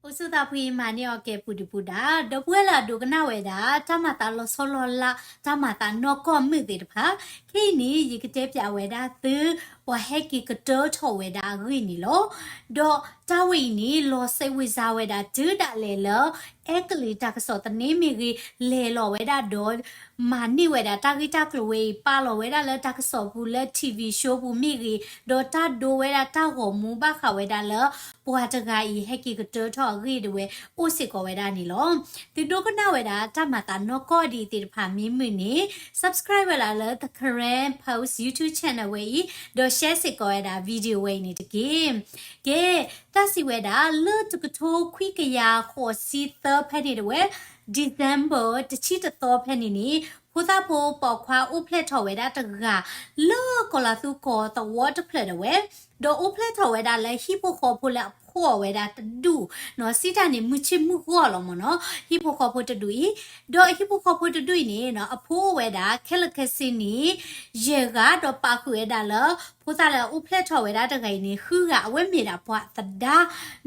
အိၣ်ဆူၣ်သးဖှံမၤန့ၢ်အီၤကဲပူၤဒုးပူၤဒၣ်, ဒီပုၢ်ဝဲၢ်လၢအဒိကနၣ်ဝဲဒၣ် တၢ်မၤသးလီၤဆီလီၤလး တၢ်မၤသးနီၢ်ကီၢ်မုၣ်သ့ၣ်တဖၣ်, ခဲအံၤန့ၣ် ယကတဲပၠးဝဲဒၣ်သု ပှၤဟဲက့ၤကတၢၢ်ထီၣ်ဝဲဒၣ်အဂ့ၢ်န့ၣ်လီၤ. ဒီးတၢ်ဝဲအံၤန့ၣ် လီၤစဲးဝံၤစါဝဲဒၣ်တုၤဒၣ်လဲာ်လၢ အဲကလံးတၢ်ကစီၣ်သန့မ့ၢ်ဂ့ၤ လဲၤလီၤဝဲဒၣ်ဒီး မၤန့ၢ်ဝဲဒၣ်တၢ်ဂ့ၢ်တၢ်ကျိၤဝဲအံၤ ပာ်လီၤဝဲဒၣ်လၢတၢ်ကစီၣ်ပူၤလၢ ထံၣ်ဝံၤ ၡိပူၤမ့ၢ်ဂ့ၤ, ဒီးတၢ်ဒိဝဲဒၣ်တၢ်ဂီၤမူဘၣ်ဃးဝဲဒၣ်လၢ ပှၤတဂၤအံၤဟဲက့ၤကတၢၢ်ထီၣ်အဂ့ၢ်ဒၣ်ဝဲ အိၣ်စ့ၢ်ကီးဝဲဒၣ်န့ၣ်လီၤ. သုဒိကနၣ်ဝဲဒၣ်တၢ်မၤသးနီၢ်ကီၢ်ဒ်အံၤသ့ၣ်တဖၣ်မ့ၢ်မုာ်န့ၣ် subscribe ဝဲဒၣ်လၢ The Karen Post YouTube channel ဝဲအံၤ, ဒီး share စ့ၢ်ကီးဝဲဒၣ် video ဝဲအံၤန့ၣ်တက့ၢ်. ကဲ, တၢ်စံးဝဲဒၣ် လၢတကထိခွံကယၤဃိးဆံသၢဖဲန့ၣ်ဒၣ်ဝဲ December တဆံတသီဖဲန့ၣ်န့ၣ် ဖိသၣ်ဖိပိာ်ခွါအိၣ်ဖျဲၣ်ထီၣ်ဝဲဒၣ်တဂၤ လၢကီၢ်လၤသူကီၢ်သဝီတဖျၢၣ်ဒၣ်ဝဲ, ဒီးအိၣ်ဖျဲၣ်ထီၣ်ဝဲဒၣ်လၢဟံၣ်ဖိဃီဖိလၢအဖှီၣ်ဝဲဒၣ်တဒူၣ်, စံးတၢ်န့ၣ် မုၢ်ဆ့ၣ်မုၢ်ဂီၢ်လီၤမ့ၢ်နီၤ, ဟံၣ်ဖိဃီဖိတဒူၣ်အံၤ, ဒီးဟံၣ်ဖိဃီဖိတဒူၣ်အံၤန့ၣ် အဖိအိၣ်ဝဲဒၣ် ခဲလၢာ်ခဲဆ့န့ၣ် ယဲၢ်ဂၤ ဒီးပာ်ဃုာ်ဝဲဒၣ်လၢ ဖိသၣ်လၢအအိၣ်ဖျဲၣ်ထီၣ်ဝဲဒၣ်တဂၤအံၤန့ၣ် ဃုဂၤ အဝဲမ့ၢ်ဒၣ်ပှၤသဒါ,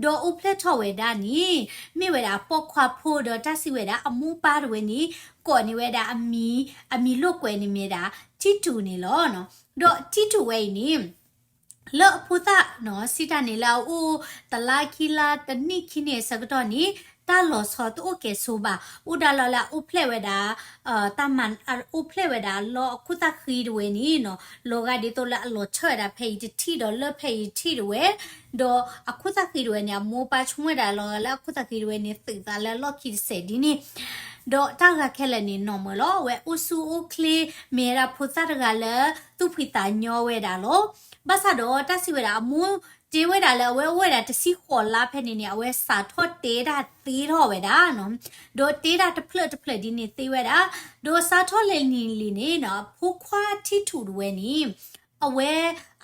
ဒီးအိၣ်ဖျဲၣ်ထီၣ်ဝဲဒၣ်န့ၣ် မ့ၢ်ဝဲဒၣ်ပိာ်ခွါဖိ ဒီးတၢ်စံးဝဲဒၣ်အမိၢ်ပၢ်တဝဲန့ၣ် ကိးန့ၢ်ဝဲဒၣ်အမံၤ, အမံၤလိာ်ကွဲးန့ၣ်မ့ၢ်ဒၣ် ထံထူၣ်န့ၣ်လီၤ. ဒီးထံထူၣ်ဝဲအံၤန့ၣ် လၢအဖိသၣ်နီၤ စံးတၢ်န့ၣ်လၢအအိၣ်တလါခံလါ တနံၣ်ခံနံၣ်အဆၢကတီၢ်န့ၣ် တၢ်လီၤဆီတအိၣ်ကဲဆိဘၣ်, အိၣ်ဒၣ်လီၤလၢအအိၣ်ဖျဲၣ်ဝဲဒၣ် တၢ်မၤ အိၣ်ဖျဲၣ်ဝဲဒၣ်လီၢ်အခိၣ်သၣ်ဃံတဝဲန့ၣ်နီၤ, လီၤဂာ်ဒ်သိးလၢအလီၤဆၢဝဲဒၣ်ဖဲအံၤတထံၣ်ဒီးလၢဖဲအံၤတထံၣ်တဝဲ, ဒီးအခိၣ်သၣ်ဃံတဝဲန့ၣ် အမိၢ်ပၢ်ဆိကမိၣ်ဝဲဒၣ်လီၤဂာ်လၢအခိၣ်သၣ်ဃံတဝဲန့ၣ် သုးသးလၢအလီၢ်ခံတစဲးဒ်န့ၣ်, ဒီးတၢ်ဂၤခဲလၢာ်န့ၣ်နီၢ်မၢလီၤ, အဝဲအိၣ်ဆူၣ်အိၣ်ချ့ မ့ၢ်ဝဲဒၣ်ဖိသၣ်တဂၤလၢ သူၣ်ဖှံသးညီဝဲဒၣ်လီၤ. ဘၣ်ဆၣ်ဒီးတၢ်စံးဝဲဒၣ်အမိၢ် တဲဝဲဒၣ်လၢအဝဲအိၣ်ဝဲဒၣ်တဆံဃိးလါဖဲန့ၣ်န့ၣ် အဝဲစးထီၣ်တဲတၢ်သ့ထီၣ်ဝဲဒၣ်နီၤ, ဒီးတဲတၢ်တဖျၢၣ်တဖျၢၣ်ဒ်န့ၣ်သ့ဝဲဒၣ်, ဒီးစးထီၣ်လဲၤနံၤလံၤန့ၣ်နီၤ အဖိခွါထံထူၣ်တဝဲန့ၣ် အဝဲ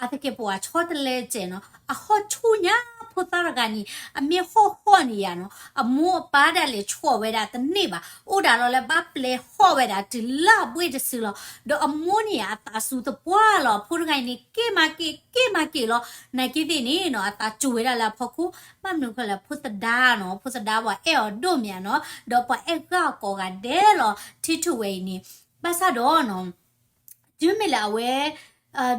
အသကဲးပဝးဆီတလဲစဲးနီၤ အဟီၣ်ဆူၣ်ညါဖိသၣ်တဂၤန့ၣ် အမ့ၢ်ဟီၣ်ဟီၣ်န့ၣ်ယါနီၤ အမိၢ်အပၢ်ဒၣ်လဲာ်ဆိးဝဲဒၣ်တန့ၢ်ဘၣ် အိၣ်ဒၣ်လီၤလၢဘၣ်ပျဲဟီၣ်ဝဲဒၣ်တုၤလၢအဘှ့ၣ်တစုလီၤ. ဒီးအမိၢ်န့ၣ် အသးစူၤသပှၢ်လီၤ အဖိတဂၤအံၤန့ၣ် က့ၣ်မၤက့ၤ က့ၣ်မၤက့ၤလီၤ. နာ်က့သ့ၣ်န့ၣ်နီၤ အသးစူၤဝဲဒၣ်လၢအဖီခိၣ် ဘၣ်မနုၤဃိလဲၣ်ဖိသဒါနီၤ ဖိသဒါပှၤအဲၣ်အီၤဒိၣ်မးနီၤ ဒီးပှၤအဲၣ်ဂၢၢ်အီၤကိးဂၤဒဲးလီၤ ထံထူၣ်ဝဲအံၤန့ၣ်. ဘၣ်ဆၣ်ဒီးနီၤ တုၤမ့ၢ်လၢအဝဲ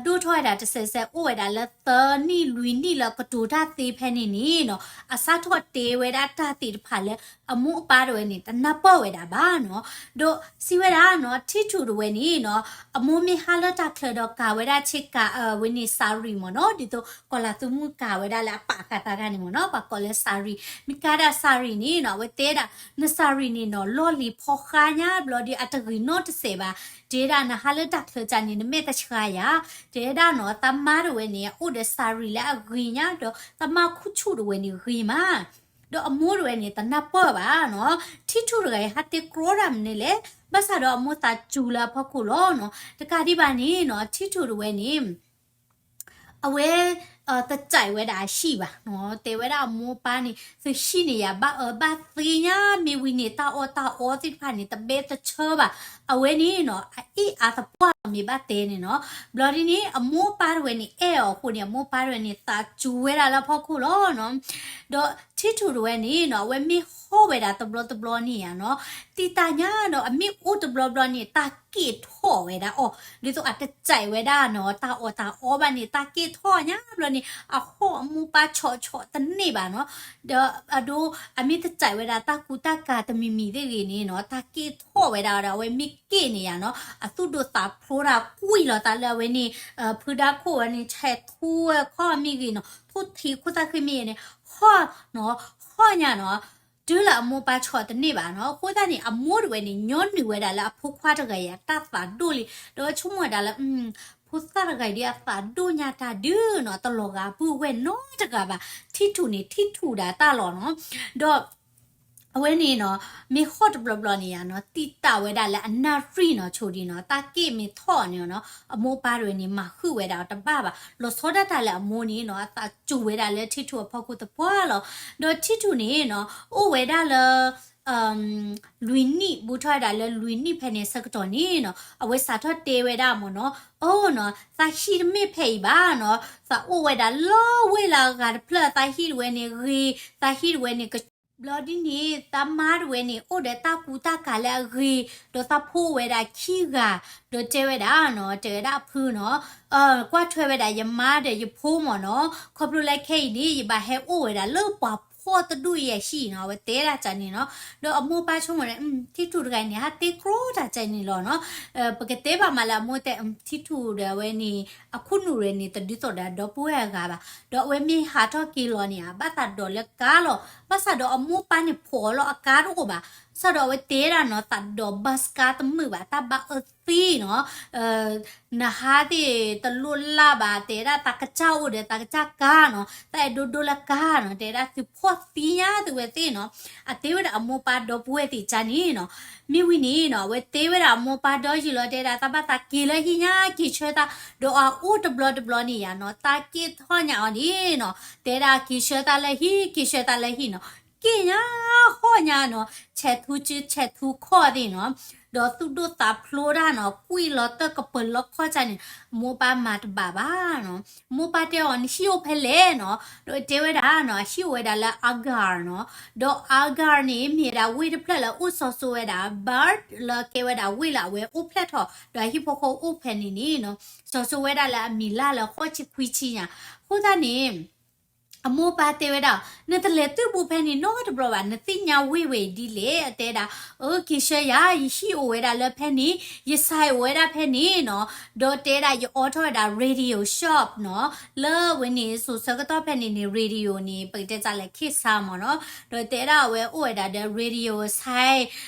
ဒိၣ်ထီၣ်ဝဲဒၣ်တစဲးစဲး အိၣ်ဝဲဒၣ်လၢသၢနံၣ်လွံၢ်နံၣ်လၢကတိၤတၢ်သ့ဖဲန့ၣ်န့ၣ်နီၤ အစးထီၣ်တဲဝဲဒၣ်တၢ်သ့ၣ်တဖၣ်လၢ အမိၢ်အပၢ်တဝဲန့ၣ် တနၢ်ပၢၢ်ဝဲဒၣ်ဘၣ်နီၤ. ဒီးစံးဝဲဒၣ်နီၤ ထံထူၣ်တဝဲန့ၣ်နီၤ အမိၢ်မ့ၢ်ဟးလၢတၢ်ချၢဒီးကၤဝဲဒၣ်ဆ့ကၤ ဝဲန့ၣ် sari မ့ၢ်နီၤ ဒ်သိးကီၢ်လၤသူမုၣ်ကၤဝဲဒၣ်လၢအပာ်ဃာ်သးတဂၤန့ၣ်မ့ၢ်နီၤ ပှၤကိးလၢ sari မ့ၢ်ကၤဒၣ် sari န့ၣ်နီၤ အဝဲတဲဒၣ် န sari န့ၣ်နီၤ လီၢ်လံၤဖီဃါညါဘျီဒီး အတဂ့ၤနီတစဲးဘၣ် တဲဒၣ်နဟးလၢတၢ်ချၢကၢ်န့ၣ် နမဲာ်တဆှါယၤ တဲဒၣ်နီၤ သးမါတဝဲန့ၣ် အအိၣ်ဒီး sari လၢအဂ့ၤညါဒီး သးမါခူၣ်ဆူၣ်တဝဲန့ၣ်ဂ့ၤမး ဒီးအမိၢ်တဝဲန့ၣ် တနၢ်ပၢၢ်ဘၣ်နီၤ ထံထူၣ်တဂၤအံၤ ဟးတဲကြီတၢ်မနုၤလဲၣ် ဘၣ်ဆၣ်ဒီးအမိၢ်သးစူၤလၢအဖီခိၣ်လီၤနီၤ တကးဒံးဘၣ်န့ၣ်နီၤ ထံထူၣ်တဝဲန့ၣ် အဝဲ တကြိုက်ဝဲဒၣ်အဟံၣ်ဘၣ်နီၤ တဲဝဲဒၣ်အမိၢ်အပၢ်န့ၣ် သုဟံၣ်န့ၣ်ယၤ ဘၣ်အၢဘၣ်သီညါ မ့ၢ်ဝံၤန့ၣ် တၢ်အီၣ်တၢ်အီသ့ၣ်တဖၣ်န့ၣ် တဘဲတဆၢဘၣ် အဝဲန့ၣ်နီၤ အအ့ၣ်အါသပှၢ်လီၤ မ့ၢ်ဘၣ်တဲန့ၣ်နီၤ ဘျီဒ်န့ၣ် အမိၢ်အပၢ်တဝဲန့ၣ် အဲၣ်အီၤအဃိန့ၣ် အမိၢ်အပၢ်တဝဲန့ၣ် သးစူၤဝဲဒၣ်လၢအဖီခိၣ်လီၤနီၤ ဒီးထံထူၣ်တဝဲန့ၣ်နီၤ အဝဲမ့ၢ်ဟီၣ်ဝဲဒၣ်တဘျီတဘျီန့ၣ်ယၤနီၤ တံာ်တာ်ညါဒီး အမ့ၢ်အိၣ်တဘျီဘျီန့ၣ် တၢ်က့ၣ်ထီၣ်ဝဲဒၣ်အီၤ ဒ်သိးအတကြိုက်ဝဲဒၣ်နီၤ တၢ်အီၣ်တၢ်အီဘၣ်န့ၣ် တၢ်က့ၣ်ထီၣ်ညါဘျီန့ၣ် အဟီၣ်အမိၢ်ပၢ်ဆီးဆီးတန့ၢ်ဘၣ်နီၤ ဒီးအဒိ အမ့ၢ်တကြိုက်ဝဲဒၣ်တၢ်ကူတၢ်ကၤတမံၤမံၤသ့ၣ်ဂ့ၤန့ၣ်နီၤ တၢ်က့ၣ်ထီၣ်ဝဲဒၣ်ဒီး အဝဲမ့ၢ်က့ၣ်န့ၣ်ယၤနီၤ အသူၣ်ဒိၣ်သးဖျိးတၢ်ကွံာ်လီၤသးလၢအဝဲန့ၣ် ဖုဒါခိၣ်ဝဲန့ၣ် ဆဲးထူဝဲခီၣ်မ့ၢ်ဂ့ၤနီၤ ထိၣ်ထံခိၣ်သၣ်ဃံမ့ၢ်ဂ့ၤန့ၣ် ဟီၣ်နီၤ ဟီၣ်ညါနီၤ တုၤလၢအမိၢ်ပၢ်ဆီးတန့ၢ်ဘၣ်နီၤ အဃိသတးန့ၣ် အမိၢ်တဝဲန့ၣ် ညီနုၢ်ဝဲဒၣ်လၢအဖိခွါတဂၤအံၤ အတၢ်သးဒိၣ်လံ ဒီးဆိကမိၣ်ဝဲဒၣ်လၢ ဖိသၣ်တဂၤအံၤဒ်အသးဒိၣ်ညါတၢ်ဒုးနီၤ တလီၤဂာ်ပုၢ်ဝဲၢ်နီတဂၤဘၣ် ထံထူၣ်န့ၣ် ထံထူၣ်ဒၣ်တၢ်လီၤနီၤ ဒီး အဝဲန့ၣ်နီၤ မ့ၢ်ဟီၣ်တဘျီဘျီန့ၣ်ယၤနီၤ တံာ်တာ်ဝဲဒၣ်လၢအနၣ်ရံၣ်နီၤ ဆိဒံးနီၤ တၢ်က့ၣ်မ့ၢ်ထီၣ်န့ၣ်နီၤ အမိၢ်ပၢ်တဝဲန့ၣ် မၤဃုာ်ဝဲဒၣ်အီၤတဘၣ်ဘၣ် လီၤဆီဒၣ်တၢ်လၢအမိၢ်န့ၣ်နီၤ အသးစူၤဝဲဒၣ်လၢထံထူၣ်အဖီခိၣ်သပှၢ်လီၤ ဒီးထံထူၣ်န့ၣ်နီၤ အိၣ်ဝဲဒၣ်လၢ လွံၢ်နံၣ် ဘူးထီၣ်ဝဲဒၣ်လၢလွံၢ်နံၣ်ဖဲန့ၣ်ဆၢကတီၢ်န့ၣ်နီၤ အဝဲစးထီၣ်တဲဝဲဒၣ်မ့ၢ်နီၤ အိနီၤ သးဟံၣ်တမ့ၢ်ဖဲအံၤဘၣ်နီၤ သးအိၣ်ဝဲဒၣ်လၢဝ့ၢ်လၢအဂၤတဖျၢၣ် သးဟံၣ်တဝဲန့ၣ်ဂ့ၤ သးဟံၣ်တဝဲန့ၣ်က ဘျီဒ်န့ၣ် သးမါတဝဲန့ၣ် အိၣ်ဒီးတၢ်ကူတၢ်ကၤလၢအဂ့ၤ, ဒီးသးဖိဝဲဒၣ်ခံဂၤ, ဒီးတဲဝဲဒၣ်နီၤ, တဲဝဲဒၣ်အဖုနီၤ, ကွၢ်ထွဲဝဲဒၣ်ယမါဒီးယဖိမ့ၢ်နီၤ, ခီဖျိလၢခဲအံၤန့ၣ် ယဘၣ်ဟဲအိၣ်ဝဲဒၣ်လၢပှၤဖှီၣ်တဒူၣ်အံၤအဟံၣ်နီၤ, အဝဲတဲဒၣ်ကန့ၣ်နီၤ, ဒီးအမိၢ်ပၢ်ဆိကမိၣ်န့ၣ် ထံထူၣ်တဂၤန့ၣ် ဟးတဲကြီတၢ်ကန့ၣ်လီၤနီၤ, ပကတဲဘၣ်မးလၢအမိၢ်တဲ ထံထူၣ်ဒီးအဝဲန့ၣ် အခိၣ်နူာ်ရဲၣ်န့ၣ် တဒ်သိးဒီးဒီပုၢ်ဝဲၢ်အဂၤဘၣ်, ဒီးအဝဲမ့ၢ်ဟးထီၣ်က့ၤလီၤန့ၣ် အဘၣ်သးဒိးလၢကါလီၤ, ဘၣ်ဆၣ်ဒီးအမိၢ်ပၢ်န့ၣ်ဖီၣ်အီၤလီၤအကါတအိၣ်ဘၣ်, ဘၣ်ဆၣ်ဒီးအဝဲတဲဒၣ်နီၤ သးဒိးဘၣ်စကါတမုာ်ဘၣ် တၢ်ဘၣ်အၢသံနီၤ နဟးသ့ၣ်တလိၣ်လၢ်ဘၣ် တဲဒၣ်သးကစၢ်အိၣ်ဒီးသးကစၢ်ကါနီၤ, သးအဲၣ်ဒိးဒိလၢကါနီၤ, တဲဒၣ်သုဖှီၣ်သံညါသုဝဲသ့ၣ်နီၤ, အတဲဝဲဒၣ်အမိၢ်ပၢ်ဒီပုၢ်ဝဲၢ်သ့ၣ်ကန့ၣ်နီၤ, မ့ၢ်ဝံၤန့ၣ်နီၤ အဝဲတဲဝဲဒၣ်အမိၢ်ပၢ်ဒီယုာ်လီၤ တဲဒၣ်သးဘၣ်သးက့ၤလၢဟံၣ်ညါ က့ၤဆှၢသး, ဒီးအအိၣ်တဘျီတဘျီန့ၣ်ယါနီၤ သးက့ၤထီၣ်ညါအီၤန့ၣ်နီၤ, တဲဒၣ်က့ၤဆှၢသးလၢဟံၣ် က့ၤဆှၢသးလၢဟံၣ်နီၤ, က့ၤညါ ဟီၣ်ညါနီၤ ဆဲးထူစုဆဲးထူခီၣ်သ့ၣ်နီၤ, ဒီးသူၣ်ဒိၣ်သးဖျိးတၢ်နီၤ ကွံာ်လီၤတၢ်ကပၢၤလီခီၣ်ကန့ၣ်, အမိၢ်ပၢ်မၤတဘၣ်ဘၣ်နီၤ, မိၢ်ပၢ်တဲအီၤနဟံၣ်အိၣ်ဖဲလဲၣ်နီၤ, ဒီးတဲဝဲဒၣ်နီၤ အဟံၣ်အိၣ်ဝဲဒၣ်လၢ Agar နီၤ, ဒီး Agar န့ၣ် မ့ၢ်ဝဲဒၣ်ဝ့ၢ်တဖျၢၣ်လၢအိၣ်စီၤစိၤဝဲဒၣ် Bert လၢကဲဝဲဒၣ်ဝ့ၢ်လၢအဝဲအိၣ်ဖျဲၣ်ထီၣ် ဒီးအဟံၣ်ဖိဃီအိၣ်ဖဲန့ၣ်န့ၣ်နီၤ, စီၤစိၤဝဲဒၣ်လၢအမံၤလၢ်လၢဃိးဆံခွံဆံညါ, အဃိသတးန့ၣ် အမိၢ်ပၢ်တဲဝဲဒၣ် နတလဲၤသုးဘူးဖဲန့ၣ်နီတဘျီဘၣ် နသ့ၣ်ညါဝ့ၢ်ဝဲဒ်လဲၣ်, အတဲဒၣ် အက့ၤဆှၢယၤ ယဟံၣ်အိၣ်ဝဲဒၣ်လၢဖဲန့ၣ်, ယစဲးအိၣ်ဝဲဒၣ်ဖဲန့ၣ်နီၤ, ဒီးတဲဒၣ်ယအိးထီၣ်ဝဲဒၣ် radio shop နီၤ, လၢဝဲန့ၣ် စိၤဆၢကတီၢ်ဖဲန့ၣ်န့ၣ် radio န့ၣ် ပကတဲစးလၢ ခေတ်စား မ့ၢ်နီၤ, ဒီးတဲဒၣ်အဝဲအိၣ်ဝဲဒၣ်ဒီး radio စဲး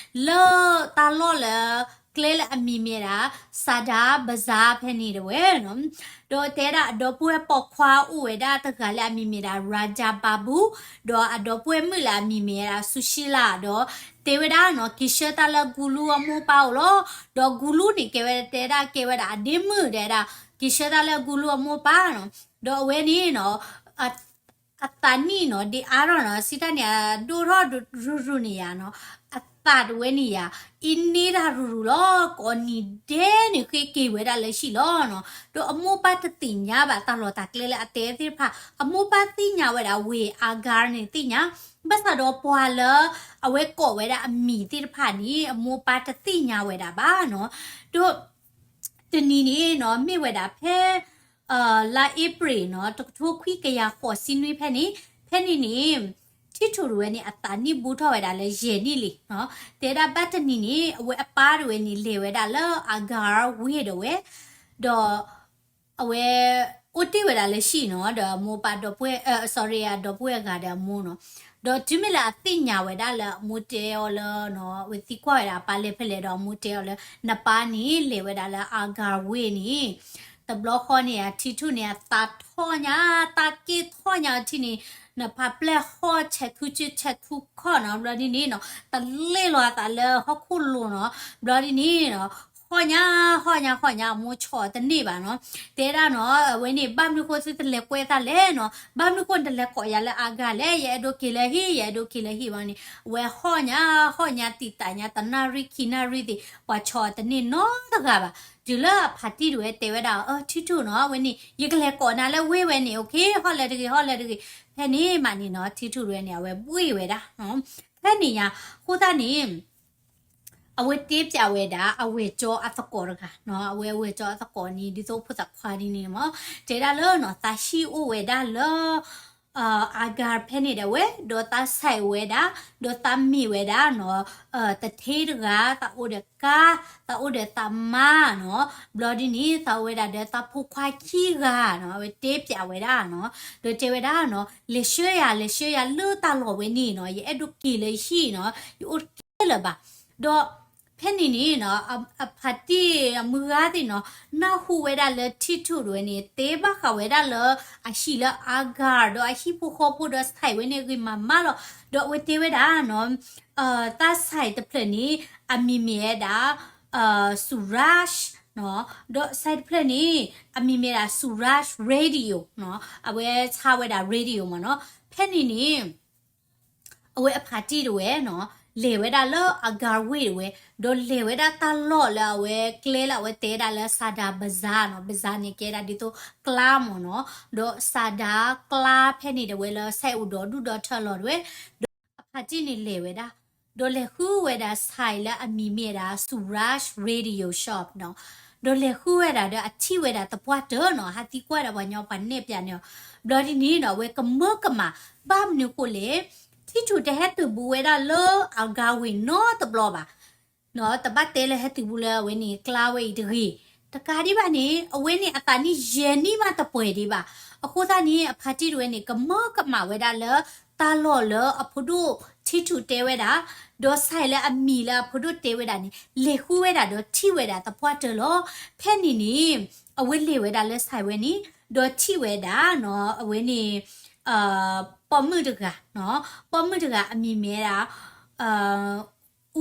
လၢတၢ်လီၢ်လၢ ကျဲလၢအမံၤမ့ၢ်ဒၣ် Sadar Bazaar ဖဲန့ၣ်တဝဲနီၤ, ဒီးတဲဒၣ်အဒီပုၢ်ဝဲၢ်ပိာ်ခွါအိၣ်ဝဲဒၣ်တဂၤလၢအမံၤမ့ၢ်ဒၣ် Raja Babu, ဒီးအဒီပုၢ်ဝဲၢ်မုၣ်လၢအမံၤမ့ၢ်ဝဲဒၣ် Sushila ဒီးတဲဝဲဒၣ်နီၤ က့ၤဆှၢတၢ်လၢ Gullu အမိၢ်ပၢ်အိၣ်လီၤ, ဒီး Gullu န့ၣ် ကဲဝဲတဲဒၣ်ကဲဝဲဒၣ်အဒ့မုၣ်တဲဒၣ်, က့ၤဆှၢတၢ်လၢ Gullu အမိၢ်ပၢ်နီၤ, ဒီးအဝဲန့ၣ်နီၤ အသးနံၣ်နီၤ ဒ်အါထီၣ်နီၤ စံးတၢ်န့ၣ် အဒိၣ်ထီၣ်ရူၤရူၤန့ၣ်ယါနီၤ, အသးတဝဲန့ၣ်ယါ အ့န့ၢ်တၢ်ရူၤရူၤလီၤ, ကိးနံၤဒဲးန့ၣ်ဃ့က့ၤဝဲဒၣ်လၢဟံၣ်လီၤနီၤ, ဒီးအမိၢ်ပၢ်တသ့ၣ်ညါဘၣ်တၢ်လီၢ်တၢ်ကျဲလၢအတဲသ့ၣ်တဖၣ်, အမိၢ်ပၢ်သ့ၣ်ညါဝဲဒၣ်ဝ့ၢ် Agar န့ၣ်သ့ၣ်ညါ, ဘၣ်ဆၣ်ဒီးပှၤလၢ အဝဲကိးဝဲဒၣ်အမံၤသ့ၣ်တဖၣ်န့ၣ် အမိၢ်ပၢ်တသ့ၣ်ညါဝဲဒၣ်ဘၣ်နီၤ, ဒီး တနံၤန့ၣ်နီၤ မ့ၢ်ဝဲဒၣ်ဖဲ လါအ့ဖြ့ၣ်နီၤ တကထိခွံကယၤဃိးဆံနွံဖဲန့ၣ်, ဖဲန့ၣ်န့ၣ် ထံထူၣ်တဝဲန့ၣ် အသးနံၣ်ဘူးထီၣ်ဝဲဒၣ်လၢယဲၢ်နံၣ်လံနီၤ, တဲဒၣ်ဘၣ်တနံၤန့ၣ် အဝဲအပၢ်တဝဲန့ၣ် လဲၤဝဲဒၣ်လၢ Agar ဝ့ၢ်တဝဲ, ဒီး အဝဲ အိၣ်တ့ၢ်ဝဲဒၣ်လၢဟံၣ်နီၤ, ဒီးအမိၢ်ပၢ်ဒီပုၢ်ဝဲၢ် sorry အဒီပုၢ်ဝဲၢ်အဂၤဒီးအမိၢ်နီၤ, ဒီးတုၤမ့ၢ်လၢအသ့ၣ်ညါဝဲဒၣ်လၢအမိၢ်တဲအီၤလၢနီၤ အဝဲသံကွၢ်ဝဲဒၣ်အပၢ်လဲၤဖဲလဲၣ်ဒီးအမိၢ်တဲအီၤလၢ နပၢ်န့ၣ် လဲၤဝဲဒၣ်လၢ Agar ဝ့ၢ်န့ၣ်, တဘျီဃီန့ၣ် အထံထူၣ်န့ၣ် အသးထီၣ်ညါ တၢ်က့ၢ်ထီၣ်ညါအထံန့ၣ်, နဖးပျဲၢ်ဟီၣ်ဆဲးထူစုဆဲးထူခီၣ်နီၤ, ဘျီဒ်န့ၣ်နီၤ တလဲၤလီၤအသးလၢဟီၣ်ခိၣ်လိၤနီၤ, ဘျီဒ်န့ၣ်နီၤ ဟီၣ်ညါ ဟီၣ်ညါ ဟီၣ်ညါ အမိၢ်ဆီၣ်တန့ၢ်ဘၣ်နီၤ, တဲဒၣ်နီၤ အဝဲန့ၣ် ဘၣ်မနုၤဃိသုတလဲၤကွဲသးလဲၣ်နီၤ, ဘၣ်မနုၤဃိနတလဲၤကိးယၤလၢ Agar လဲၣ်, ယအဲၣ်ဒိးက့ၤလၢဟံၣ် ယအဲၣ်ဒိးက့ၤလၢဟံၣ်ဝဲန့ၣ်, အဝဲဟီၣ်ညါ ဟီၣ်ညါတံာ်တာ်ညါ တနၣ်ရံၣ်ခံနၣ်ရံၣ်သ့ၣ် ပှၤဆီၣ်တန့ၢ်နီတဂၤဘၣ်, တုၤလၢအဖါတံၢ်တဝဲတဲဝဲဒၣ် အၢ ထံထူၣ်နီၤ အဝဲန့ၣ် ယကလဲၤကိးနၤလၢဝ့ၢ်ဝဲန့ၣ် okay ဟီၣ်လၢတဂ့ၤ ဟီၣ်လၢတဂ့ၤ, ဖဲန့ၣ်မးန့ၣ်နီၤ ထံထူၣ်တဝဲန့ၣ် အဝဲဘှ့ၣ်ဝဲဒၣ် ဖဲန့ၣ်ညါ အဃိသတးန့ၣ် အဝဲတဲပၠးဝဲဒၣ် အဝဲၢ်ကၠီအသကိးတဂၤနီၤ, အဝဲအဝဲၢ်ကၠီအသကိးန့ၣ် ဒ်သိးဖိသၣ်ခွါဒ်န့ၣ်မး, တဲဒၣ်လၢနီၤ သးဟံၣ်အိၣ်ဝဲဒၣ်လၢ Agar ဖဲန့ၣ်ဒၣ်ဝဲ, ဒီးသးစဲးဝဲဒၣ်, ဒီးသးမ့ၢ်ဝဲဒၣ်နီၤ တထ့တဂၤ, သးအိၣ်ဒီးကါ, သးအိၣ်ဒီးသးမါနီၤ, ဘျီဒ်န့ၣ် သးအိၣ်ဝဲဒၣ်ဒီးသးဖိခွါခံဂၤနီၤ, အဝဲတဲပၠးဝဲဒၣ်နီၤ, ဒီးတဲဝဲဒၣ်နီၤ လဲၤဆှၢယၤ လဲၤဆှၢယၤလၢတၢ်လီၢ်ဝဲန့ၣ်နီၤ, ယအဲၣ်ဒိးက့ၤလၢဟံၣ်နီၤ, ယအိၣ်တကဲလၢၤဘၣ်, ဒီး ဖဲန့ၣ်န့ၣ်နီၤ အဖါတံၢ်အမုၢ်ဂၤသ့ၣ်နီၤ နၢ်ဟူဝဲဒၣ်လၢထံထူၣ်တဝဲန့ၣ် တဲဘၣ်ဃးဝဲဒၣ်လၢ အဟံၣ်လၢ Agar ဒီးအဟံၣ်ဖိဃီဖိဒီး site ဝဲန့ၣ်ဂ့ၤမးမးလီၤ, ဒီးအဝဲတဲဝဲဒၣ်နီၤ တၢ် site တဖျၢၣ်န့ၣ် အမံၤမ့ၢ်ဝဲဒၣ် Suraj နီၤ, ဒီး site တဖျၢၣ်န့ၣ် အမံၤမ့ၢ်ဒၣ် Suraj Radio နီၤ, အဝဲဆါဝဲဒၣ် radio မ့ၢ်နီၤ, ဖဲန့ၣ်န့ၣ် အဝဲအဖါတံၢ်တဝဲနီၤ လဲၤဝဲဒၣ်လၢ Agar ဝ့ၢ်တဝဲ, ဒီးလဲၤဝဲဒၣ်တၢ်လီၢ်လၢအဝဲကျဲလၢအဝဲတဲဒၣ်လၢ Sadar Bazaar နီၤ, Bazaar န့ၣ်ကဲဒၣ်ဒ်သိးကျါမ့ၢ်နီၤ, ဒီး Sadar ကျါဖဲန့ၣ်တဝဲလၢ စဲးအိၣ်ဒီဒူၣ်ဒီထၢလီၤတဝဲ, ဒီး ဖါတံၢ်န့ၣ်လဲၤဝဲဒၣ်, ဒီးလဲၤဃုဝဲဒၣ် ဆိုင် လၢအမံၤမ့ၢ်ဝဲဒၣ် Suraj Radio Shop နီၤ, ဒီးလဲၤဃုဝဲဒၣ်ဒီးအထံၣ်ဝဲဒၣ်သပှၢ်တၢၢ်နီၤ, ဟးသံကွၢ်ဒီးပှၤညီပှၤနဲၣ်ပျးန့ၣ်အီၤ, ဘျီဒ်န့ၣ်နီၤ အဝဲကမၢကမၣ်, ဘၣ်မနုၤဃိလဲၣ်, ထံထူၣ်တဟဲတုၤဘူးဝဲဒၣ်လၢ Agaway နီတဘျီဘၣ် နီၤ, တဘၣ်တဲလၢဟဲတုၤဘူးလၢအဝဲန့ၣ် ကျါဝဲအံၤတဂ့ၤ, တကးဒံးဘၣ်န့ၣ် အဝဲန့ၣ်အသးနံၣ်ယဲၢ်နံၣ်မးတပှဲၤဒံးဘၣ်, အဃိသတးန့ၣ် အဖါတံၢ်တဝဲန့ၣ် ကမၢကမၣ်ဝဲဒၣ်လၢ တၢ်လီၢ်လၢအဖိဒိၣ်ထံထူၣ်တဲဝဲဒၣ်, ဒီး ဆိုင် လၢအမံၤလၢအဖိဒိၣ်တဲဝဲဒၣ်န့ၣ် လဲၤဃုဝဲဒၣ်ဒီးထံၣ်ဝဲဒၣ်သပှၢ်တၢၢ်လီၤ. ဖဲန့ၣ်န့ၣ် အဝဲလဲၤဝဲဒၣ်လၢ ဆိုင် ဝဲန့ၣ် ဒီးထံၣ်ဝဲဒၣ်နီၤ အဝဲန့ၣ် ပိာ်မုၣ်တဂၤနီၤ, ပိာ်မုၣ်တဂၤအမံၤမ့ၢ်ဝဲဒၣ်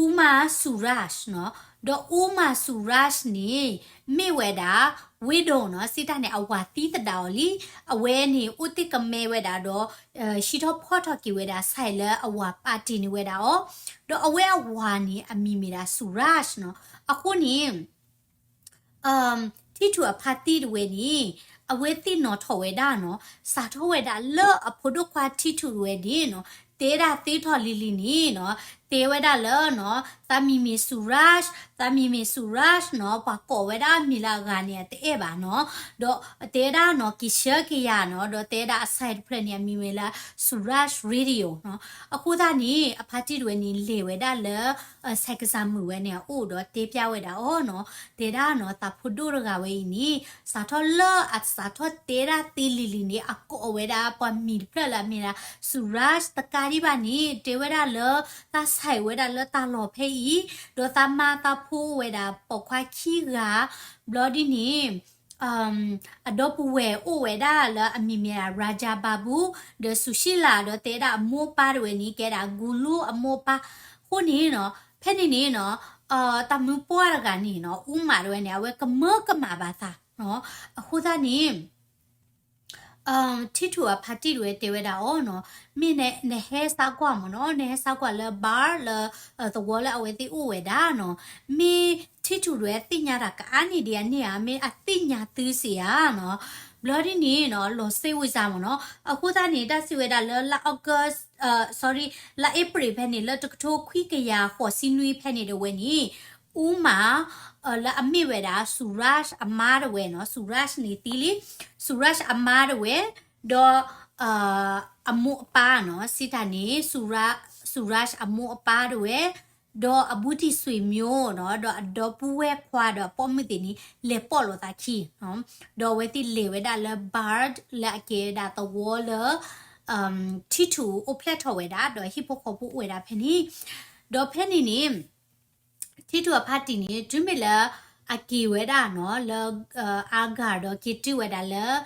Uma Suraj နီၤ, ဒီး Uma Suraj န့ၣ် မ့ၢ်ဝဲဒၣ် widow နီၤ, စံးတၢ်န့ၣ် အဝၤသံသဒၣ်အီၤလံ, အဝဲန့ၣ်အိၣ်တ့ၢ်ကမဲဝဲဒၣ်ဒီး ဟံးထီၣ်ဖီၣ်ထီၣ်က့ၤဝဲဒၣ် ဆိုင် လၢအဝၤပာ်တ့ၢ်န့ၢ်ဝဲဒၣ်အီၤ, ဒီးအဝဲအဝၤန့ၣ် အမံၤမ့ၢ်ဒၣ် Suraj နီၤ, အဃိန့ၣ် ထံထူၣ်အဖါတံၢ်တဝဲန့ၣ် အဝဲသ့ၣ်နီၣ်ထီၣ်ဝဲဒၣ်နီၤ, စးထီၣ်ဝဲဒၣ်လၢအဖိဒိၣ်ခွါထံထူၣ်တဝဲန့ၣ်နီၤ, တဲဒၣ်သ့ထီၣ်လံၤလံၤန့ၣ်နီၤ, တဲဝဲဒၣ်လၢနီၤ သးမံၤမ့ၢ် Suraj, သးမံၤမ့ၢ် Suraj နီၤ, ပှၤကိးဝဲဒၣ်မံၤလၢအဂၤန့ၣ် အတအဲၣ်ဘၣ်နီၤ, ဒီးတဲဒၣ်နီၤ က့ၤဆှၢက့ၤယၤနီၤ, ဒီးတဲဒၣ်အ ဆိုင် တဖျၢၣ်န့ၣ် အမံၤဝဲလၢ Suraj Radio နီၤ, အဃိသတးန့ၣ် အဖါတံၢ်တဝဲန့ၣ် လဲၤဝဲဒၣ်လၢ ဆိုင်ကစားမှု ဝဲန့ၣ်အအိၣ်ဒီးတဲပျၢ်ဝဲဒၣ်အီၤနီၤ, တဲဒၣ်နီၤ သးဖိဒိၣ်တဂၤဝဲအံၤန့ၣ် စးထီၣ်လၢအစးထီၣ်တဲဒၣ်သ့လံၤလံၤန့ၣ် အကိးဝဲဒၣ်ပှၤမံၤတဖျၢၣ်လၢအမ့ၢ်ဒၣ် Suraj တကးဒံးဘၣ်န့ၣ် တဲဝဲဒၣ်လၢ သးဆိုင်ဝဲဒၣ်လၢတၢ်လီၢ်ဖဲအံၤ, ဒီးသးမါသးဖိအိၣ်ဝဲဒၣ်ပိာ်ခွါခံဂၤ, ဘျီဒ်န့ၣ် အဒီပုၢ်ဝဲၢ်အိၣ်ဝဲဒၣ်လၢအမံၤမ့ၢ်ဒၣ် Raja Babu ဒီး Sushila ဒီးတဲဒၣ်အမိၢ်အပၢ်တဝဲန့ၣ် ကဲဒၣ် Gullu အမိၢ်အပၢ်, အဃိန့ၣ်နီၤ ဖဲန့ၣ်န့ၣ်နီၤ တၢ်မုၢ်ပှၢ်တဂၤန့ၣ်နီၤ Uma တဝဲန့ၣ် အဝဲကမၢကမၣ်ဘၣ်သး, အဃိသတးန့ၣ် ထံထူၣ်အဖါတံၢ်တဝဲတဲဝဲဒၣ်အီၤနီၤ, မ့ၢ်နဟဲစးကွၢ်မ့ၢ်နီၤ, နဟဲစးကွၢ်လၢ bar လၢ သဝီလၢအဝဲသ့ၣ်အိၣ်ဝဲဒၣ်နီၤ, မ့ၢ်ထံထူၣ်တဝဲသ့ၣ်ညါတၢ်ကအါန့ၢ်ဒံးအန့ၣ်ဧါ, မ့ၢ်အသ့ၣ်ညါသုစ့ၢ်ဧါနီၤ, ဘျီဒ်န့ၣ်နီၤ လီၤစ့ဝံစါမ့ၢ်နီၤ, အဃိသတးန့ၣ် တၢ်စံးဝဲဒၣ်လၢလါ August, sorry, လါ April ဖဲန့ၣ် လၢတကထိခွံကယၤဃိးဆံနွံဖဲန့ၣ်တဝဲန့ၣ် Uma လၢအမ့ၢ်ဝဲဒၣ် Suraj အမါတဝဲနီၤ, Suraj န့ၣ်သံလံ, Suraj အမါတဝဲ, ဒီး အမိၢ်အပၢ်နီၤ, စံးတၢ်န့ၣ် Suraj အမိၢ်အပၢ်တဝဲ, ဒီးအဘူးတံၢ်ဆွေမျိုးနီၤ, ဒီးအဒီပုၢ်ဝဲၢ်ခွါဒီးအပိာ်မုၣ်သ့ၣ်န့ၣ် လဲၤပိာ်လိာ်သးခံ, ဒီးအဝဲသ့ၣ်လဲၤဝဲဒၣ်လၢ bar လၢအကဲဝဲဒၣ်သဝီလၢ ထံထူၣ်အိၣ်ဖျဲၣ်ထီၣ်ဝဲဒၣ် ဒီးဟံၣ်ဖိဃီဖိအိၣ်ဝဲဒၣ်ဖဲန့ၣ်, ဒီးဖဲန့ၣ်န့ၣ် ထံထူၣ်အဖါတံၢ်န့ၣ် တုၤမ့ၢ်လၢအက့ၤဝဲဒၣ်နီၤ လၢ Agra ဒီးက့ၤတုၤဝဲဒၣ်လၢ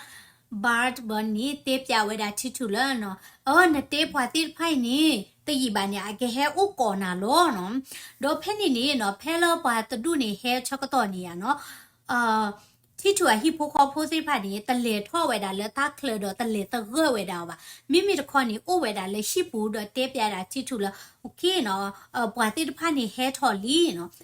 bar ဘျီန့ၣ် တဲပျးဝဲဒၣ်ထံထူၣ်လၢနီၤ, အၢ နတဲပှၤသ့ၣ်တဖၣ်အံၤန့ၣ် တယံာ်ဘၣ်န့ၣ် အကဟဲအိၣ်ကိးနၤလီၤနီၤ, ဒီးဖဲန့ၣ်န့ၣ်နီၤ ဖဲလၢပှၤတဒူၣ်န့ၣ်ဟဲဆၢကတီၢ်န့ၣ်ဧါနီၤ ထံထူၣ်အဟံၣ်ဖိဃီဖိသ့ၣ်တဖၣ်န့ၣ် တလဲၤထီၣ်ဝဲဒၣ်လၢတၢ်ချၢဒီးတလဲၤသဂၢၢ်ဝဲဒၣ်အီၤဘၣ်. မ့မ့ၢ်တခီန့ၣ် အိၣ်ဝဲဒၣ်လၢဟံၣ်ပူၤဒီးတဲပျးဒၣ်ထံထူၣ်လၢ okay နီၤ, ပှၤသ့ၣ်တဖၣ်န့ၣ်ဟဲထီၣ်လံနီ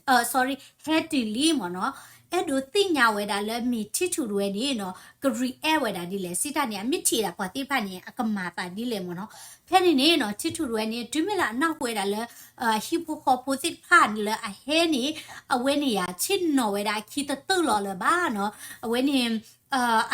ၤ, sorry ဟဲတုၤလံမ့ၢ်နီၤ, အဲၣ်ဒိးသ့ၣ်ညါဝဲဒၣ်လၢမ့ၢ်ထံထူၣ်တဝဲန့ၣ်နီၤ က react ဝဲဒၣ်ဒ်လဲၣ်, စံးတၢ်န့ၣ် အမ့ၢ်ထံၣ်ဒၣ်ပှၤသ့ၣ်တဖၣ်န့ၣ် အကမၤသးဒ်လဲၣ်မ့ၢ်နီၤ. ဖဲန့ၣ်န့ၣ်နီၤ ထံထူၣ်တဝဲန့ၣ် တုၤမ့ၢ်လၢအနၢ်ဟူဝဲဒၣ်လၢ အဟံၣ်ဖိဃီဖိသ့ၣ်တဖၣ်လၢအဟဲန့ၣ် အဝဲန့ၣ်ယၤ ဆ့ၣ်နီၤဝဲဒၣ်အခံတတုာ်လီၤလၢၤဘၣ်နီၤ, အဝဲန့ၣ်